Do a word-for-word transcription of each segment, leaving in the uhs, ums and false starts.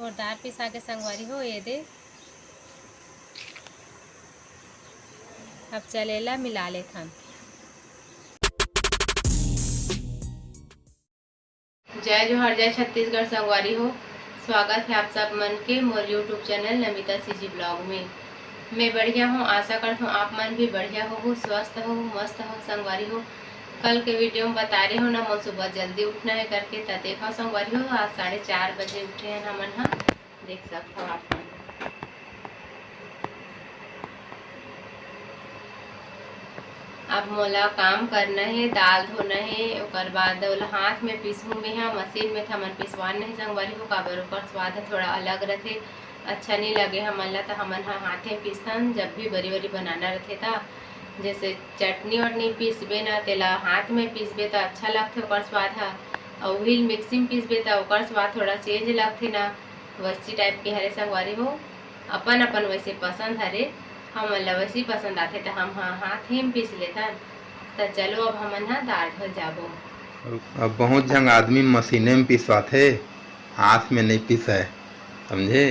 मोर दार पिसा के संगवारी हो, ये दे। अब चल एला मिला लेथन। जय जोहार, जय छत्तीसगढ़ संगवारी हो। स्वागत है आप सब मन के मोर YouTube channel Namita CG blog में। मैं बढ़िया हूँ, आशा करत हूँ आप मन भी बढ़िया हो, स्वस्थ हो, मस्त हो संगवारी हो। कल के वीडियो में बता रहे हो ना, मोर सुबह जल्दी उठना है करके, त देखो संगवारी हो, आज साढ़े चार बजे उठे हैं हमन ह। देख सकत हो आप मन। अब मोला काम करना हे, दाल धोना हे, ओकर बाद ओला हाथ में पीसहूँ मैं ह, मशीन में त हमन पिसवान नहीं संगवारी हो, काबर ओकर स्वाद ह थोड़ा अलग रथे, अच्छा नहीं लगे हमन ला, त हमन ह हाथे पीसथन। जब भी बरी वरी बनाना रथे त, जैसे चटनी वटनी पीसबे ना, तेला हाथ में पीसबे त अच्छा लगथे ओकर स्वाद ह, अउ wheel mixie में पीसबे त ओकर स्वाद थोड़ा change लगथे ना। वैसी टाइप के हरे संगवारी हो, अपन अपन वैसे पसंद हरे, हमन ला वैसी पसंद आथे त हम ह हाथ ही में पीस लेथन। त चलो अब हमन ह दार धोल जाबो। अब बहुत झन आदमी मशीने में पिसवाथे, हाथ में नहीं पिसय, समझे?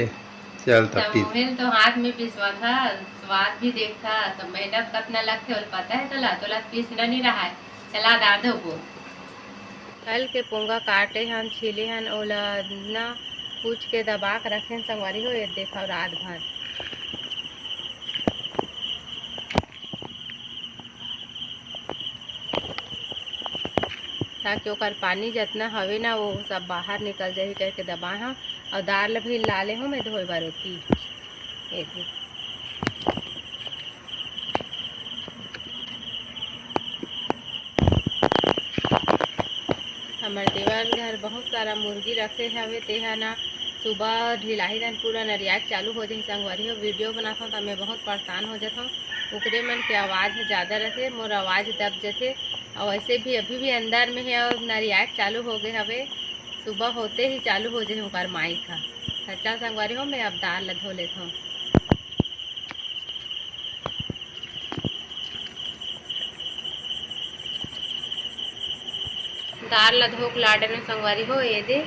चल त तब पीस। मोहिल तो हाथ में पिसवाथा, स्वाद भी देखथा, त मेहनत कतना लगथे ओला पता है तोला, तोला पीसना नहीं रहा है। चला दार धोबो। कल के पोंगा काटे हन, छीले हन, ओला ना कुछ के दबा के रखेन संगवारी हो, ये देखो रात भर, ताकि ओकर पानी जतना हवे ना, वो सब बाहर निकल जाही करके दबाए हन। और दार ल भी ला ले हूँ मैं धोए बर ओती। ये दे। हमर देवर घर बहुत सारा मुर्गी रखे हवे, तेहा ना सुबह ढिलाही दन पूरा नरिया के चालू हो जाही संगवारी हो। वीडियो बनाथों त मैं बहुत परेशान हो जाथों, ओकरे मन के आवाज़ ह ज़्यादा रथे, मोर आवाज़ दब जथे। और वैसे भी अभी भी अंदर में है और नरिया के चालू हो गए हवे, सुबह होते ही चालू हो जाही ओकर माइक ह। त चल संगवारी हो, मैं अब दार ल धो लेथों। दार ला धोक लाडे में संगवारी हो, ये दे।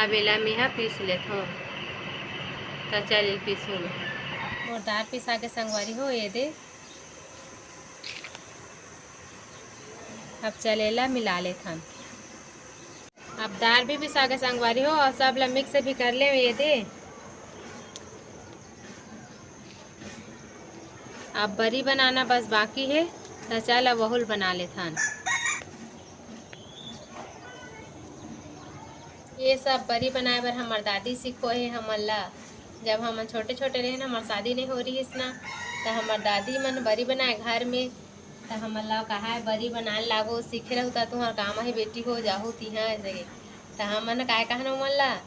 अब एला मेहा पीस लेथों। त चल पीसू में। मोर दार पिसा के संगवारी हो, ये दे। अब चल एला मिला लेथन। अब दार भी पिसा के संगवारी हो, और सब ला मिक्स भी कर ले ये दे। अब बरी बनाना बस बाकी है, त चल अब वहुल बना लेथन। ये सब बरी बनाए बर हमर दादी सिखोए हे हमन ला। जब हमन छोटे छोटे रहेन, हमर शादी नहीं हो रहिस ना, त हमर दादी मन बरी बनाए घर में, त हमन ला कहा है, "बरी बनाए लागो, सीखे रहू त तुहर काम ही बेटी हो जाहू तिहा," ऐसे के। त हमन काय कहन ओमन ला,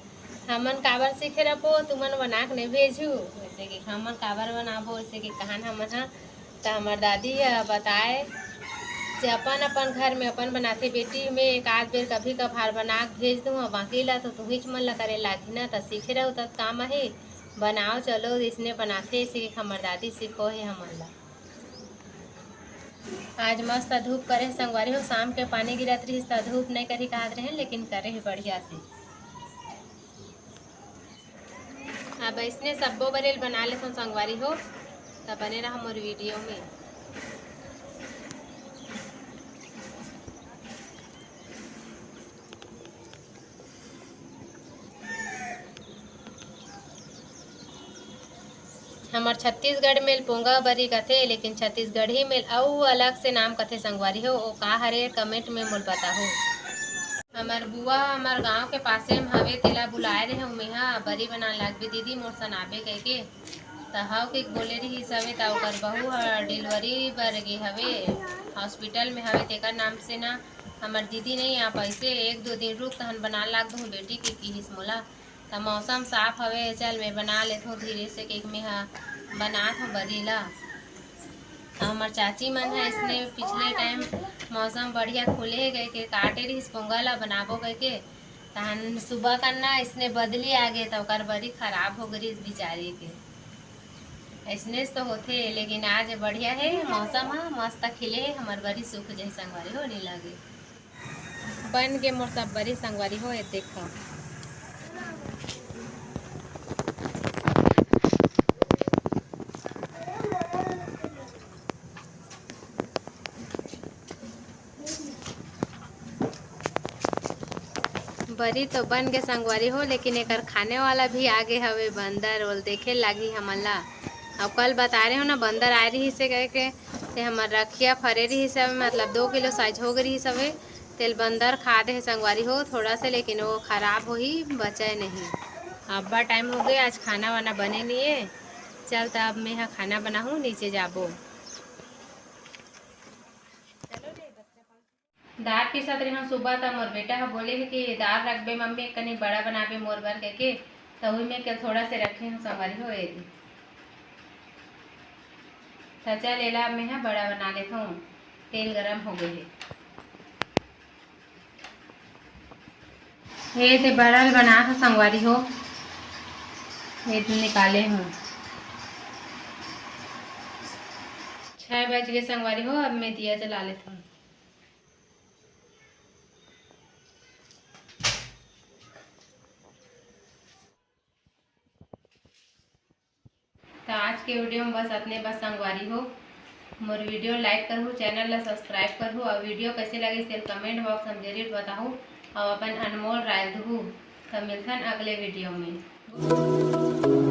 "हमन काबर सीखे रहबो, तुमन बना के नहीं भेजू," ऐसे के, "हमन काबर बनाबो," ऐसे के कहन हमन ह। त हमर दादी ह बताए जे अपन अपन घर में अपन बनाथे बेटी, में एक आध बेर कभी कभार बना के भेज दूँ, बाकी ला तो तुहीच मन ला करे लागही ना, त सीखे रहू त काम आही। बनाओ चलो, इसने बनाथे, ऐसे के हमर दादी सिखोए हे हमन ला। आज मस्त धूप करे हे संगवारी हो, शाम के पानी गिरत रहिस त धूप नहीं करही कहत रहे, लेकिन करे हे बढ़िया से। अब इसने सब्बो बरेल बना लेथन संगवारी हो, त बने रहा मोर वीडियो में। हमर छत्तीसगढ़ में पोंगा बरी कथे, लेकिन छत्तीसगढ़ी में अउ अलग से नाम कथे संगवारी हो, ओ का हरे, comment में मोल बताहू। हमर बुआ हमर गांव के पासे में हवे, तेला बुलाए रहे, मेहा बरी बनान लागबे दीदी, मोर सन आबे कहिके। त हव के बोले रहिस हवे, त ओकर बहू ह delivery बर गे हवे, hospital में हवे, तेकर नाम से ना हमर दीदी नहीं आ पाइसे। एक दो दिन रुक, तहन बनान लाग दूँ बेटी के किहिस मोला। त मौसम साफ हवे, चल मैं बना लेथों धीरे से, के मेहा बनात हों बरी ला। हमर चाची मन ह इसने पिछले time मौसम बढ़िया खुले हे कहिके काटे रहिस पोंगा ला बनाबो कहिके, तहन सुबह कन्ना इसने बदली आ गे, त ओकर बरी खराब हो गे रहिस बिचारी के। अइसने तो होथे, लेकिन आज बढ़िया हे मौसम ह, मस्त खिले हे, हमर बरी सूख जाही संगवारी हो, नी लागे। बन गे मोर सब बरी संगवारी हो, ये देखो। बरी तो बन गे संगवारी हो, लेकिन एकर खाने वाला भी आ गे हवे बंदर, ओल देखे लागी हमन ला। अउ कल बता रहे हो ना, बंदर आए रहिस हे कह के, ते हमर रखिया फरे रहिस हवे, मतलब दो किलो साइज हो गे रहिस हवे, तेल बंदर खा दे हे संगवारी हो थोड़ा से, लेकिन वो खराब होही, बचे नहीं। अब्बड़ टाइम हो गे, आज खाना वाना बने नहीं है। चल त अब मैं ह खाना बनाहूँ, नीचे जाबो। दार पीसत रहे सुबह, त मोर बेटा ह बोले हे कि दार रखबे मम्मी, एक कनी बड़ा बनाबे मोर बर कह के, त वही में के थोड़ा से रखे हूँ संगवारी हो, ये दे। त चल एला अब मैं ह बड़ा बना लेथव, तेल गरम हो गए हे। ये ते बड़ा ल बना था संगवारी हो, ये तो निकाले हूँ। छः बज गए संगवारी हो, अब मैं दिया जला लेता हूँ। तो आज के वीडियो में बस अतने बस संगवारी हो। मोर वीडियो like करहू, चैनल ला सब्सक्राइब करहू और वीडियो कैसे लगे तेल कमेंट बॉक्स में जरूर बताहू और अपन अनमोल राय दूहू। तो मिलथन अगले वीडियो में।